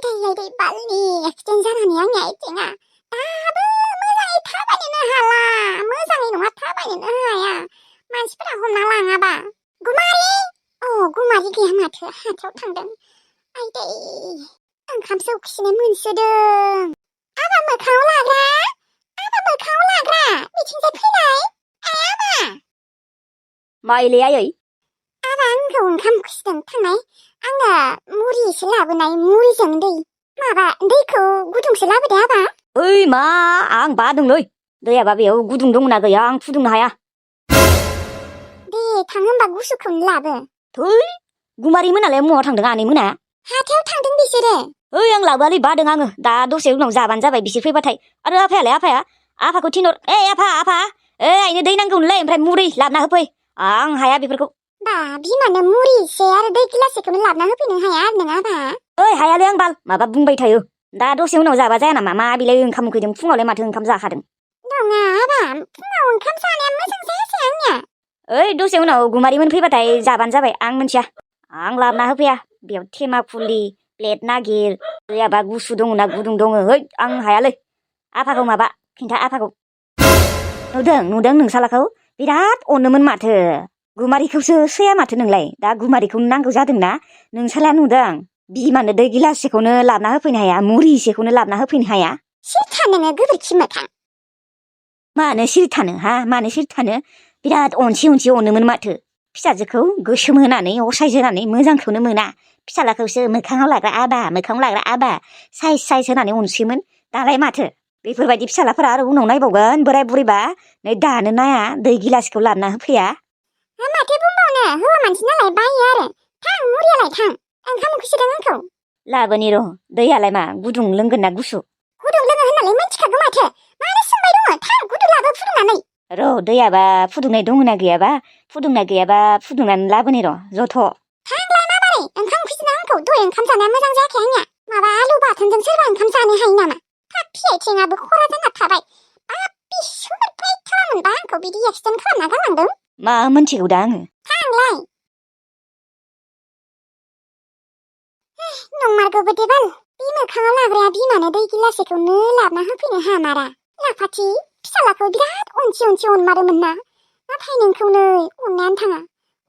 आयदै बालनि accident जानानै आंनि आथिङा दाबो मोजाङै थाबायनोनो हाला मोजाङै नङा थाबायनोनो हाया मानसिफोरा हमना लाङाबा गुमारि गुमारि गैया माथो हाथायाव थांदों आयदै ओंखामसो उखैनाय मोनसोदों आबा मोखाङाव लाग्रा बिथिंजाय फैलाय आबा माइले आयै आबा आंखौ ओंखाम उखैदों थांनाय आङो मुरि एसे लाबोनाय मुरिजों दै माबा दैखौ गुदुंसो लाबोदो आबा ओइ मा आं बादोंलै दैयाबा बेयाव गुदुं दंना गैया आं फुदुंनो हाया दे थां होनबा गुसुखौनो लाबो थै गुमारि मोनालाय महा थांदों आनै मोना हाथायाव थांदों बिसोरो ओइ आं लाबोआलै बादों आङो दा दसे उनाव जाबानो जाबाय बिसोर फैबाथाय आरो आफाखौ थिनहर आफा आइनो दै नांगौनोलै ओमफ्राय मुरि लाबोना होफै आं हाया बेफोरखौ बा बिमानो मुरि एसे आरो दै गिलासेखौनो लाबोना होफैनो हाया आरो नों आबा ओइ हायालै आं बाल माबा बुंबाय थायो दा दसे उनाव जाबा जाया नामा मा बिलाय ओंखाम उखैदों फुङावलाय माथो ओंखाम जाखादों नङा आबा फुङाव ओंखाम जानाया मोजां जायासै आंनिया ओइ दसे उनाव गुमारिमोन फैबाथाय जाबानो जाबाय आं मिन्थिया आं लाबोना होफैया बेयाव थेमा फुलि प्लेट नागिर दैयाबा गुसु दङ ना गुदुं दङ है आं हायालै आफाखौ माबा खिन्था आफाखौ नुदों नोंसालाखौ बिराद अनोमोन माथो गुमारिखौसो सैया माथो नोंलाय दा गुमारिखौनो नांगौ जादोंना नोंसाला नुदों बिमानो दै गिलासेखौनो लाबोना होफैनो हाया मुरि एसेखौनो लाबोना होफैनो हाया सिरिथा नोङो गोबोरखि मोखां मानो सिरि थानो बिराद अनसि अनोमोन माथो फिसाजोखौ गोसोम होनानै असाइस होनानै मोजांखौनो मोना फिसालाखौसो मोखाङाव लाग्रा आबा साइज होनानै अनसोमोन दालाय माथो बेफोरबायदि फिसालाफोरा आरो उनाव नायबावगोन बोराय बुरैबा नै दानो नाया दै गिलासखौ लाबोना होफैया माथो बुंबावनो हौवा मानसि नालाय बायो आरो थां मुरियालाय थां ओंखाम उखैसोदों आंखौ लाबोनि र' दैयालाय मा गुदुं लोंगोन ना गुसु गुदुं लोङो होननानै मिन्थिखागौ माथो मानो सोंबाय दङ थां गुदुं लाबो फुदुंनानै र' दैयाबा फुदुंनाय दङना गैयाबा फुदुंनानै लाबोनि र' जथ' थांलाय माबारै ओंखाम उखैसोदों आंखौ दहाय ओंखाम जानाया मोजां जायाखै आंनिया माबा आलु बाथोनजों सोरबा ओंखाम जानो हायो नामा पापि आथिङाबो खरा जाना थाबाय पापि सुगारद्रायथारामोनबा आंखौ बिदि एक्सिडेन्ट खालामना गालांदों मा मोनथिगौ दा आङो थांलाय नंमारगौबो दे बाल बि मोखाङाव लाग्राया बिमानो दै गिलासेखौनो लाबोना होफैनो हामारा लाफाथि फिसालाखौ बिराद अनसि अनमारोमोन ना नाथाय नोंखौ नै अननायानो थाङा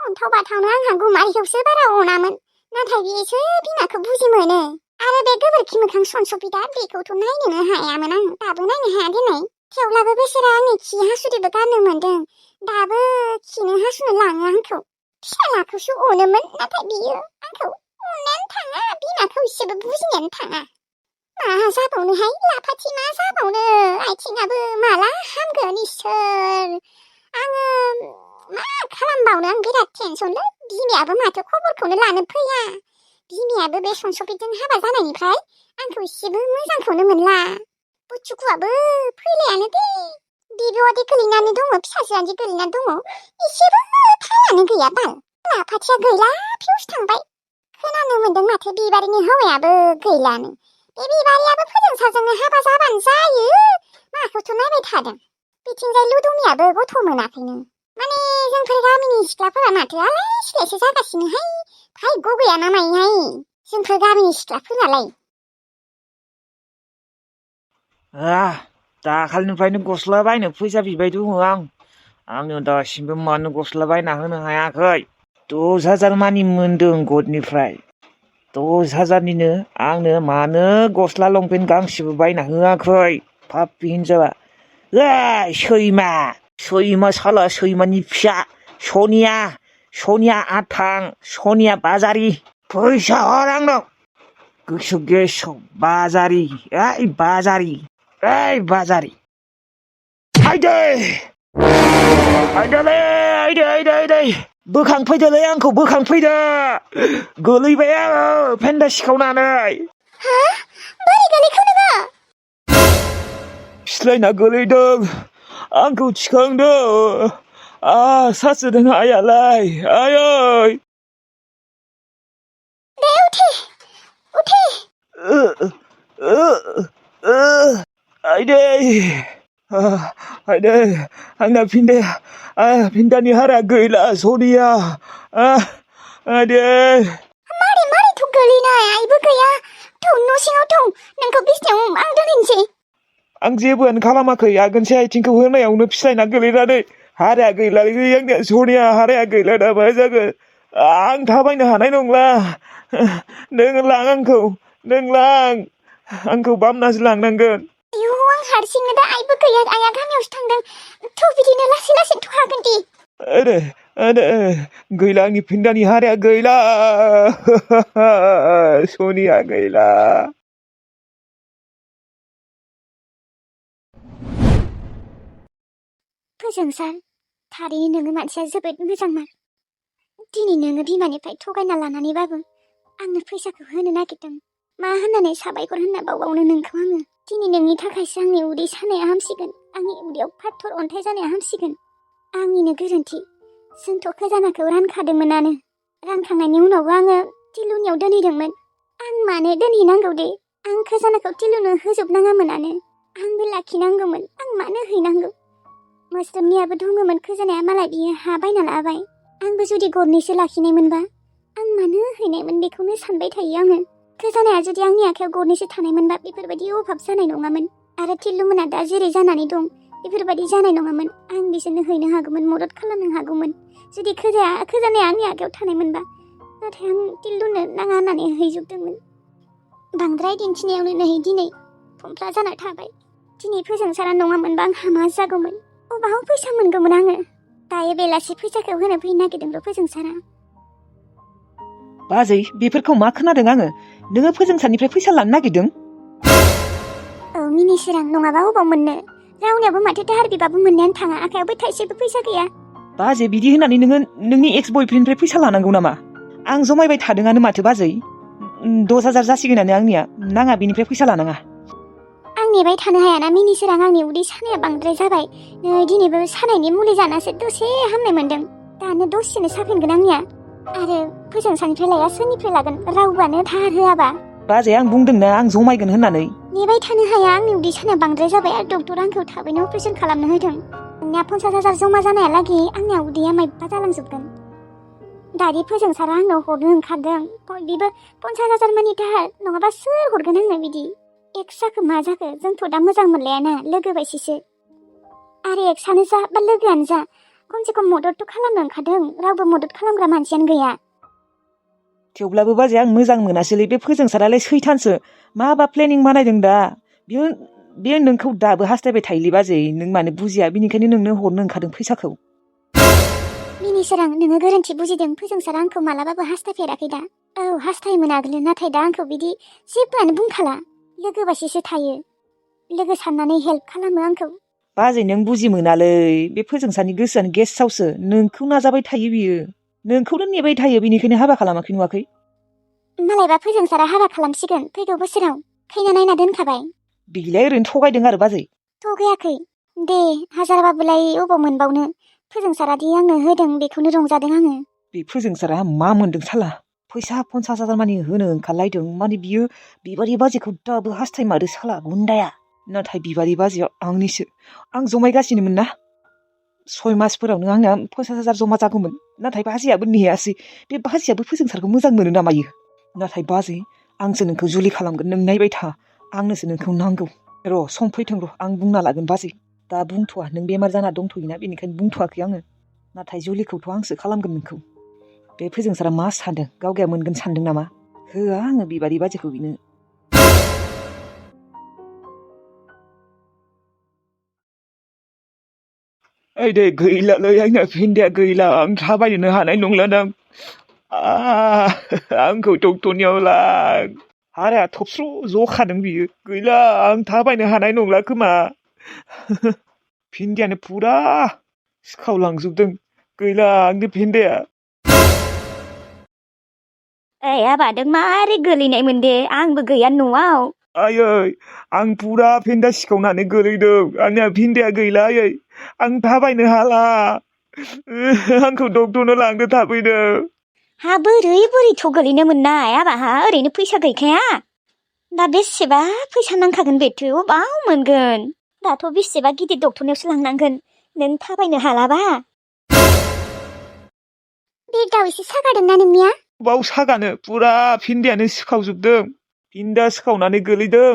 अन्थाव बाथावनो आंहा गुमारिखौसो बारा अनामोन नाथाय बेसो बिमाखौ बुजि मोनो आरो बे गोबोरखि मोखां सनसबिदा बेखौथ' नायनोनो हायामोन आं दाबो नायनो हाया दिनै थेवब्लाबो बेसोरा आंनि खि हासुदैबो गारनो मोनदों दाबो खिनो हासुनो लाङो आंखौ फिसालाखौसो अनोमोन नाथाय बियो आंखौ अननायानो थाङा बिमाखौ इसेबो बुजिनायानो थाङा मा जाबावनोहाय लाफाथि मा जाबावनो आथिङाबो माला हामगोन इसोर आङो मा खालामबावनो आं बिराद टेनसनलै बिमायाबो माथो खबरखौनो लानो फैया बिमायाबो बे सनसबिजों हाबा जानायनिफ्राय आंखौ इसेबो मोजांखौनो मोनला बुच्चुकुआबो फैलायानो दे बिब'आदि गोलैनानै दङ फिसाजोआदि गोलैनानै दङ इसेबो थालानो गैया बाल लाफाथिया गैला फिउस थांबाय खोनानो मोन्दों माथो बिबारिनि हौवायाबो गैलानो बे बिबारियाबो फोजोंसाजोंनो हाबा जाबानो जायो माखौथ' नायबाय थादों बिथिंजाय लुदुमियाबो गथ' मोनाखैनो माने जोंफोर गामिनि सिख्लाफोरा माथो आलाय सिलायसो जागासिनोहाय भाग्य गैया ना मायोहाय जोंफोर गामिनि सिख्लाफोरालाय दाखालिनिफ्रायनो गस्ला बायनो फैसा बिबाय दङ आंनो दासिमबो मानो गस्ला बायना होनो हायाखै 10,000 मानि मोनदों गदनिफ्राय 10,000निनो आंनो मानो गस्ला लंपेन्ट गांसेबो बायना होआखै पापि हिनजावा सैमा साला सैमानि फिसा सनिया आथां सनिया बाजारि फैसा हर आंनाव गोसो गेसाव बाजारि आयदै बोखांफैदोलै आंखौ बोखांफैदो गोलैबाय आङो फेन्दा सिखावनानै बोरै गोलैखो नोङो फिस्लायना गोलैदों आंखौ थिखांदो सासोदों आयालाय आयै दे उथि आयदै आंना फिन्दानि हारा गैला सनिया आयदै मारैथ' गोलैनाय आइबो गैया थ' न' सिङाव आं जेबोआनो खालामाखै आगोनसे आथिंखौ होनायावनो फिस्लायना गोलैनानै हाराया गैलालै आंनिया सनिया हाराया गैला दा मा जागोन आं थाबायनो हानाय नंला नों लां आंखौ नों लां आंखौ बामनासो लांनांगोन आयौ आं हारसिंनो दा आइबो गैया आइया गामियावसो थांदों थ' बिदिनो लासै लासैथ' हागोन दि अरे अरे गैला आंनि फिन्दानि हाराया गैला सनिया गैला फोजोंसार थारैनो नोङो मानसिया जोबोद मोजांमोन दिनै नोङो बिमानिफ्राय थगायना लानानैबाबो आंनो फैसाखौ होनो नागिरदों मा होननानै साबायखर होनना बावबावनो नोंखौ आङो दिनै नोंनि थाखायसो आंनि उदै सानाया हामसिगोन आंनि उदैयाव फाथर अन्थाइ जानाया हामसिगोन आंनिनो गोरोन्थि जोंथ' खजानाखौ रानखादोंमोनानो रानखांनायनि उनावबो आङो टिलुनियाव दोनहैदोंमोन आं मानो दोनहैनांगौ दे आं खजानाखौ टिलुनो होजोबनाङामोनानो आंबो लाखिनांगौमोन आं मानो हैनांगौ मोस्रोमनियाबो दङमोन खजानाया मालाय बियो हा बायना लाबाय आंबो जुदि गरनैसो लाखिनायमोनबा आं मानो हैनायमोन बेखौनो सानबाय थायो आङो खजानाया जुदि आंनि आखायाव गरनैसो थानायमोनबा बेफोरबायदि अभाब जानाय नङामोन आरो टिलुमोना दा जेरै जानानै दं बेफोरबायदि जानाय नङामोन आं बिसोरनो हैनो हागौमोन मदद खालामनो हागौमोन जुदि खजानाया आंनि आखायाव थानायमोनबा नाथाय आं टिलुनो नाङा होननानै हैजोबदोंमोन बांद्राय दिन्थिनायावनो नै दिनै फमफ्ला जाना थाबाय दिनै फोजोंसारा नङामोनबा आंहा मा जागौमोन अबाव फैसा मोनगौमोन आङो दायो बेलासि फैसाखौ होनो फैनो नागिरदोंल' फोजोंसारा बाजै बेफोरखौ मा खोनादों आङो नोङो फोजोंसारनिफ्राय फैसा लानो नागिरदों औ मिनिसोरां नङाबा अबाव मोननो रावनियावबो माथो दाहार बिबाबो मोननायानो थाङा आखायावबो थाइसेबो फैसा गैया बाजै बिदि होननानै नोङो नोंनि एक्स बयफ्रेन्डनिफ्राय फैसा लानांगौ नामा आं जमायबाय थादोंआनो माथो बाजै 10,000 जासिगोनानो आंनिया नाङा बिनिफ्राय फैसा लानाङा आं नेबाय थानो हायाना मिनिसोरां आंनि उदै सानाया बांद्राय जाबाय नै दिनैबो सानायनि मुलि जानासो दसे हामनाय मोनदों दानो दसेनो साफिनगोन आंनिया आरो फोजोंसारनिफ्राय लाया सोरनिफ्राय लागोन रावबानो धार होआबा बाजै आं बुंदोंना आं जमायगोन होननानै नेबाय थानो हाया आंनि उदै सानाया बांद्राय जाबाय आरो डक्टर आंखौ थाबैनो अपारेशन खालामनो होदों नोंनिया 50,000 जमा जानायालागै आंनिया उदैया मायबा जालांजोबगोन दादि फोजोंसारा आंनाव हरनो ओंखारदों बेबो 50,000 मानि दाहार नङाबा सोर हरगोन आंनो बिदि एक्स जाखो मा जाखो जोंथ' दा मोजां मोनलायाना लोगो बायसिसो आरो एक्सआनो जा बा लोगोआनो जा खमसे खम मददथ' खालामनो ओंखारदों रावबो मदद खालामग्रा मानसियानो गैया थेवब्लाबो बाजै आं मोजां मोनासैलै बे फोजोंसारालाय सैथानसो माबा प्लेनिं बानायदों दा बियो नोंखौ दाबो हास्थायबाय थायोलै बाजै नों मानो बुजिया बिनिखायनो नोंनो हरनो ओंखारदों फैसाखौ मिनिसोरां नोङो गोरोन्थि बुजिदों फोजोंसारा आंखौ मालाबाबो हास्थायफेराखै दा औ हास्थायोमोन आगोलो नाथाय दा आंखौ बिदि जेबोआनो बुंखाला लोगो बायसिसो थायो लोगो साननानै हेल्प खालामो आंखौ बाजै नों बुजि मोनालै बे फोजोंसारनि गोसोआनो गेसावसो नोंखौ नाजाबाय थायो बियो नोंखौनो नेबाय थायो बिनिखायनो हाबा खालामाखै नुवाखै मालायबा फोजोंसारा हाबा खालामसिगोन फैगौ बोसोराव खैना नायना दोनखाबाय बिलाय ओरैनो थगायदों आरो बाजै थगायाखै दे हाजारबाबोलाय अबाव मोनबावनो फोजोंसारा दि आंनो होदों बेखौनो रंजादों आङो बे फोजोंसारा मा मोनदों साला फैसा 50,000 मानि होनो ओंखारलायदों माने बियो बिबारि बाजैखौ दाबो हास्थायमारो साला गुन्दाया नाथाय बिबारि बाजैया आंनिसो आं जमायगासिनोमोन ना 6 मासफोरावनो आंना 50,000 जमा जागौमोन नाथाय बाजैयाबो नेयासै बे बाजैयाबो फोजोंसारखौ मोजां मोनो ना मायो नाथाय बाजै आंसो नोंखौ जुलि खालामगोन नों नायबाय था आंनोसो नोंखौ नांगौ र' सम फैथों र' आं बुंना लागोन बाजै दा बुंथ'वा नों बेमार जाना दंथ'योना बेनिखायनो बुंथ'वाखै आङो नाथाय जुलिखौथ' आंसो खालामगोन नोंखौ बे फोजोंसारा मा सानदों गावगाया मोनगोन सानदों नामा होआ आङो बिबारि बाजैखौ बिनो ओइ दे गैलालै आंना भिन्दिया गैला आं थाबायनो हानाय नंला दां आंखौ डक्टरनियाव लां हाराया थबस्र' जखादों बियो गैला आं थाबायनो हानाय नंला खोमा भिन्दियानो फुरा सिखावलांजोबदों गैला आंनि भिन्दिया ओइ आबा नों मारै गोलैनाय मोनदे आंबो गैया न'आव आयै आं फुरा भिन्दा सिखावनानै गोलैदों आंनिया भिन्दिया गैला आयै आं थाबायनो हाला आंखौ डक्टरनो लांदो थाबैनो हा बोरैथ' गोलैनो मोननाय आबाहा ओरैनो फैसा गैखाया दा बेसेबा फैसा नांखागोन बेथो अबाव मोनगोन दाथ' बेसेबा गिदिर डक्टरनियावसो लांनांगोन नों थाबायनो हालाबा बेगाव एसे सागादोंना नोंनिया बाव सागानो फुरा भिन्दियानो सिखावजोबदों भिन्दा सिखावनानै गोलैदों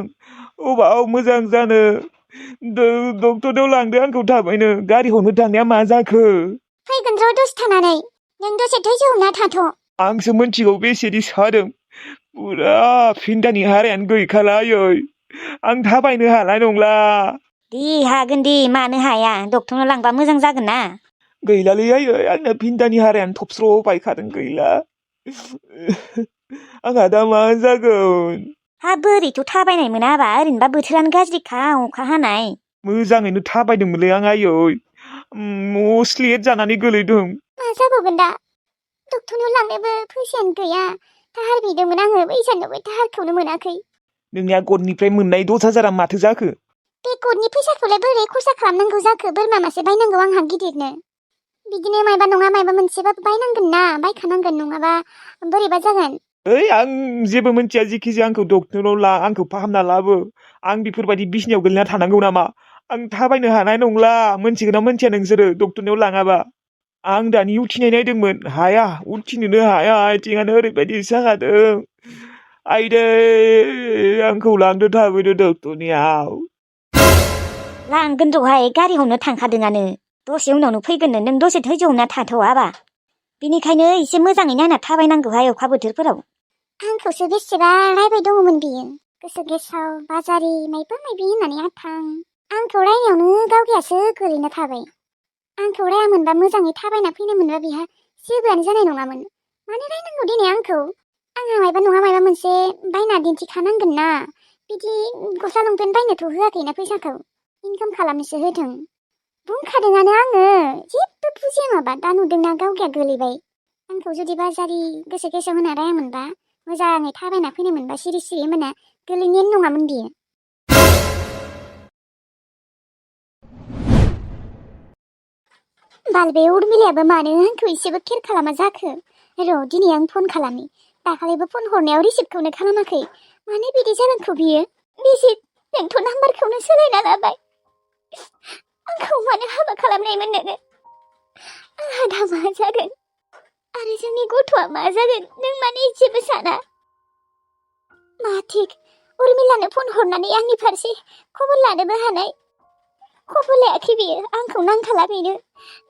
अबाव मोजां जानो डक्टरनाव लांदो आंखौ थाबैनो गारि हमनो थांनाया मा जाखो फैगोन र' दसे थानानै नों दसे धैर्य हमना थाथ' आंसो मिथिगौ बेसेदि सादों पुरा फिन्दानि हारायानो गैखाला आयै आं थाबायनो हानाय नंला दे हागोन दे मानो हाया डक्टरनाव लांबा मोजां जागोन ना गैलालै आयै आंना फिन्दानि हारायानो थबस्र' बायखादों गैला आंहा दा मा जागोन हा बोरैथ' थाबायनाय मोनाबा ओरैनोबा बोथोरानो गाज्रिखा अखा हानाय मोजाङैनो थाबायदोंमोनलै आं आयै स्लेट जानानै गोलैदों मा जाबावगोन दा डक्टरनाव लांनोबो फैसायानो गैया दाहार बिदोंमोन आङो बैसानोबो दाहारखौनो मोनाखै नोंनिया गदनिफ्राय मोननाय 10,000 माथो जाखो बे गदनि फैसाखौलाय बोरै खरसा खालामनांगौ जाखो बोरमा मासे बायनांगौ आंहा गिदिरनो बिदिनो मायबा नङा मायबा मोनसेबाबो बायनांगोन ना बायखानांगोन नङाबा बोरैबा जागोन ओइ आं जेबो मिन्थिया जिखिजाया आंखौ डक्टरनाव ला आंखौ फाहामना लाबो आं बेफोरबायदि बिसिनायाव गोलैना थानांगौ नामा आं थाबायनो हानाय नंला मोनथिगोन ना मोनथिया नोंसोरो डक्टरनाव लाङाबा आं दानि उथिनाय नायदोंमोन हाया उथिनोनो हाया आथिङानो ओरैबायदि साखादों आइदै आंखौ लांदो थाबैनो डक्टरनियाव लांगोन र'हाय गारि हमनो थांखादोंआनो दसे उनावनो फैगोननो नों दसे धैर्य हमना थाथ'आबा बिनिखायनो एसे मोजाङै नायना थाबायनांगौहाय अखा बोथोरफोराव आंखौसो बेसेबा रायबाय दङमोन बियो गोसो गेसाव बाजारि मायबा मायबि होननानै आथां आंखौ रायनायावनो गावगायासो गोलैना थाबाय आंखौ रायामोनबा मोजाङै थाबायना फैनो मोनबा बिहा जेबोआनो जानाय नङामोन मानो रायनांगौ दिनै आंखौ आंहा मायबा नङा मायबा मोनसे बायना दिन्थिखानांगोन ना बिदि गस्ला लंपेन्ट बायनोथ' होआखैना फैसाखौ इनकाम खालामनोसो होदों बुंखादोंआनो आङो जेबो बुजिया माबा दा नुदोंना गावगाया गोलैबाय आंखौ जुदि बाजारि गोसो गेसाव होना रायामोनबा मोजाङै थाबायना फैनो मोनबा सिरि सिरि होमबाना गोलैनायानो नङामोन बियो बालबे उर्मिलायाबो मानो आंखौ एसेबो केयार खालामा जाखो र' दिनै आं फन खालामनि दाखालिबो फन हरनायाव रिसिभखौनो खालामाखै मानो बिदि जानांगौ बियो बिजि नोंथ' नाम्बारखौनो सोलायना लाबाय आंखौ मानो हाबा खालामनायमोन नोङो आंहा दा मा जागोन आरो जोंनि गथ'आ मा जागोन नों मानो एसेबो साना मा थिक उर्मिलानो फन हरनानै आंनि फारसे खबर लानोबो हानाय खबर लायाखै बियो आंखौ नांखाला बेनो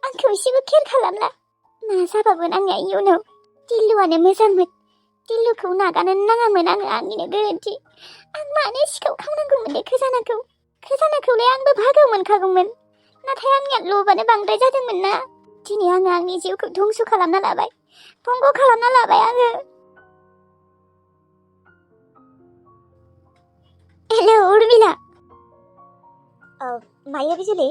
आंखौ एसेबो केयार खालामला मा जाबावगोन आंनिया इयुनाव दिल्लुआनो मोजांमोन दिल्लुखौ नागारनो नाङामोन आङो आंनिनो गोरोन्थि आं मानो सिखाव खावनांगौमोन दे खजानाखौलाय आंबो भागोआव मोनखागौमोन नाथाय आंनिया लबानो बांद्राय जादोंमोन ना दिनै आङो आंनि जिउखौ धंस खालामना लाबाय भंग खालामना लाबाय आङो हेलौ उर्मिला मायो बिजुलि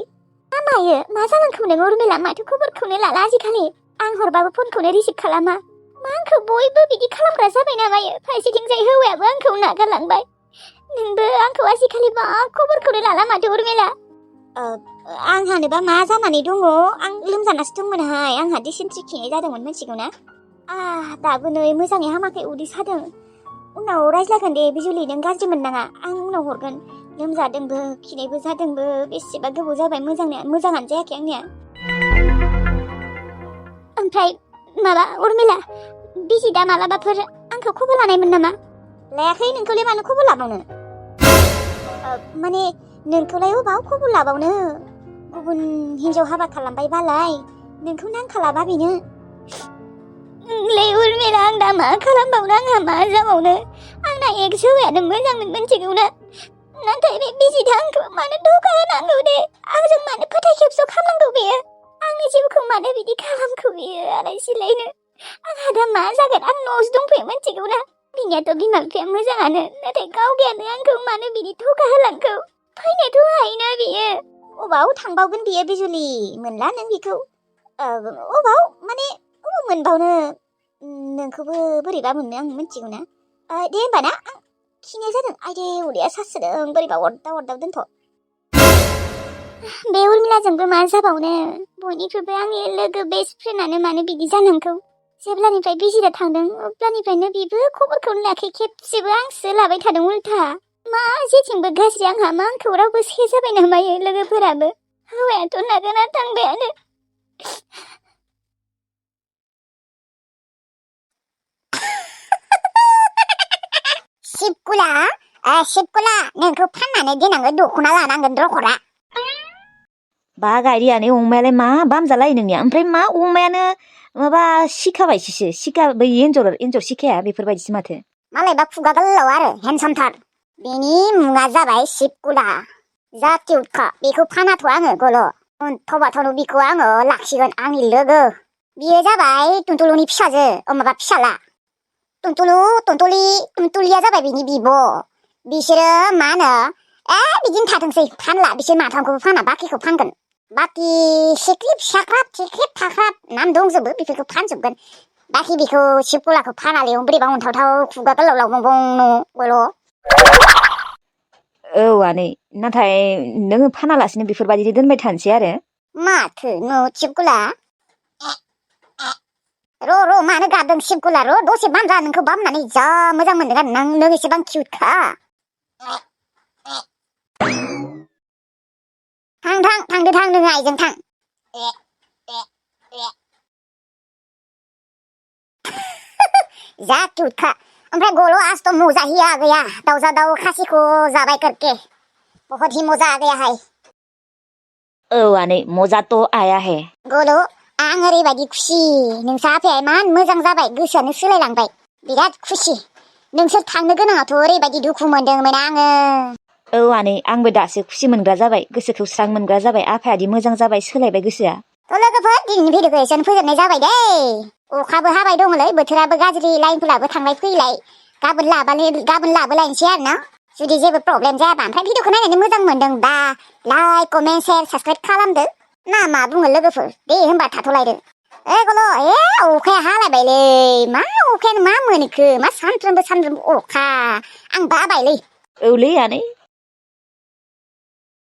मायो मा जालांखौ नों उर्मिला माथो खबरखौनो लाला आजिखालि आं हरबाबो फनखौनो रिसिभ खालामा मा आंखौ बयबो बिदि खालामग्रा जाबाय नामायो फारसेथिंजाय हौवायाबो आंखौ नागारलांबाय नोंबो आंखौ आजिखालि मा खबरखौनो लाला माथो उर्मिला आंहानोबा मा जानानै दङ आं लोमजानासो दंमोनहाय आंहा डिसेन्ट्रि खिनाय जादोंमोन मिथिगौ ना दाबो नै मोजाङै हामाखै उदै सादों उनाव रायज्लायगोन दे बिजुलि नों गाज्रि मोननाङा आं उनाव हरगोन लोमजादोंबो खिनायबो जादोंबो बेसेबा गोबाव जाबाय मोजाङानो जायाखै आंनिया ओमफ्राय माबा उर्मिला बिजि दा मालाबाफोर आंखौ खबर लानायमोन नामा लायाखै नोंखौलाय मानो खबर लाबावनो माने नोंखौलाय अबाव खबर लाबावनो गुबुन हिन्जाव हाबा खालामबाय बालाय नोंखौ नांखालाबा बेनो लै उर्मिला आं दा मा खालामबावनो आंहा मा जाबावनो आंना एक्स हौवायानो मोजांमोन मिथिगौ ना नाथाय बे बिजिदा आंखौ मानो धोखा होनांगौ दे आंजों मानो फोथाय खेबस' खालामनांगौ बेयो आंनि जिउखौ मानो बिदि खालामखो बियो आलाय सिलायनो आंहा दा मा जागोन आं न'आवसो दंफैयो मिथिगौ ना बिनियाथ' बिमा बिफाया मोजाङानो नाथाय गावगायानो आंखौ मानो बिदि धोखा होलांखो फैनोथ' हायोना बियो अबाव थांबावगोन बियो बिजुलि मोनला नों बेखौ अबाव माने अबाव मोनबावनो नोंखौबो बोरैबा मोननो आं मिथिगौ ना दे होमबा ना आं खिनाय जादों आइदे उदैया सासोदों बोरैबा अरदाव दोनथ' बे उर्मिलाजोंबो मा जाबावनो बयनिख्रुइबो आंनि लोगो बेस्ट फ्रेन्डआनो मानो बिदि जानांगौ जेब्लानिफ्राय बिजिरा थांदों अब्लानिफ्रायनो बिबो खबरखौनो लायाखै खेबसेबो आंसो लाबाय थादों उल्था मा जेथिंबो गाज्रि आंहा मा आंखौ रावबो से जाबाय नामायो लोगोफोराबो हौवायाथ' नागारना थांबायानो शिबकुला शिबकुला नोंखौ फाननानै देनाङो दख'ना लानांगोन रखरा बा गायरियानो अमायालाय मा बामजालाय नोंनिया ओमफ्राय मा अमायानो माबा सिखाबायसो सिखा बै एन्जर सिखाया बेफोरबायदिसो माथो मालायबा खुगा गोलाव आरो हेन्डसामथार बेनि मुङा जाबाय शिबकुला जा किउटखा बेखौ फानाथ' आङो गल' उनथ'बाथ'नो बिखौ आङो लाखिगोन आंनि लोगो बियो जाबाय टुनटुलुनि फिसाजो माबा फिसाला टुनटुलिया जाबाय बिनि बिब' बिसोरो मा होनो बिदिनो थाथोंसै फानला बिसोर माथामखौबो फाना बाखिखौ फानगोन बाखि सिख्रिब साख्राब सिख्रिब थाख्राब नाम दंजोबो बेफोरखौ फानजोबगोन बाखि बेखौ शिबकुलाखौ फानालै बोरैबा अनथावथाव खुगा गोलाव लावबं गल' औ आनै नाथाय नोङो फानालासिनो बेफोरबायदि दोनबाय थानोसै आरो माथो नो शिबकुला र' मानो गाबदों शिबकुला र' दसे बामजा नोंखौ बामनानै जा मोजां मोनदों आरो नों एसेबां किउटखा थांदो नोङो आइजों थां जा किउटखा ओमफ्राय गल' आज तो मजा ही आ गया दाउजा दाउ खासिखौ जाबाय करके बहुत ही मजा आ गया है औ आनै मजाथ' आया हे गल' आं ओरैबायदि खुसि नोंसा आफाया इमान मोजां जाबाय गोसोआनो सोलायलांबाय बिराद खुसि नोंसोर थांनो गोनाङाथ' ओरैबायदि दुखु मोनदोंमोन आङो औ आनै आंबो दासो खुसि मोनग्रा जाबाय गोसोखौ स्रां मोनग्रा जाबाय आफायादि मोजां जाबाय सोलायबाय गोसोआ थ' लोगोफोर दिनैनि भिडिअखौ एसेनो फोजोबनाय जाबाय दै अखाबो हाबाय दङलै बोथोराबो गाज्रि लाइनफोराबो थांलाय फैलाय गाबोन लाबोलायनोसै आरो ना जुदि जेबो प्रब्लेम जायाबा ओमफ्राय भिडिअखौ नायनानै मोजां मोनदोंबा लाइक कमेन्ट शेयार साबसक्राइब खालामदो ना मा बुङो लोगोफोर दे होनबा थाथ'लायदो गल' अखाया हालायबायलै मा अखायानो मा मोनखो मा सानफ्रोमबो अखा आं बाबायलै औलै आनै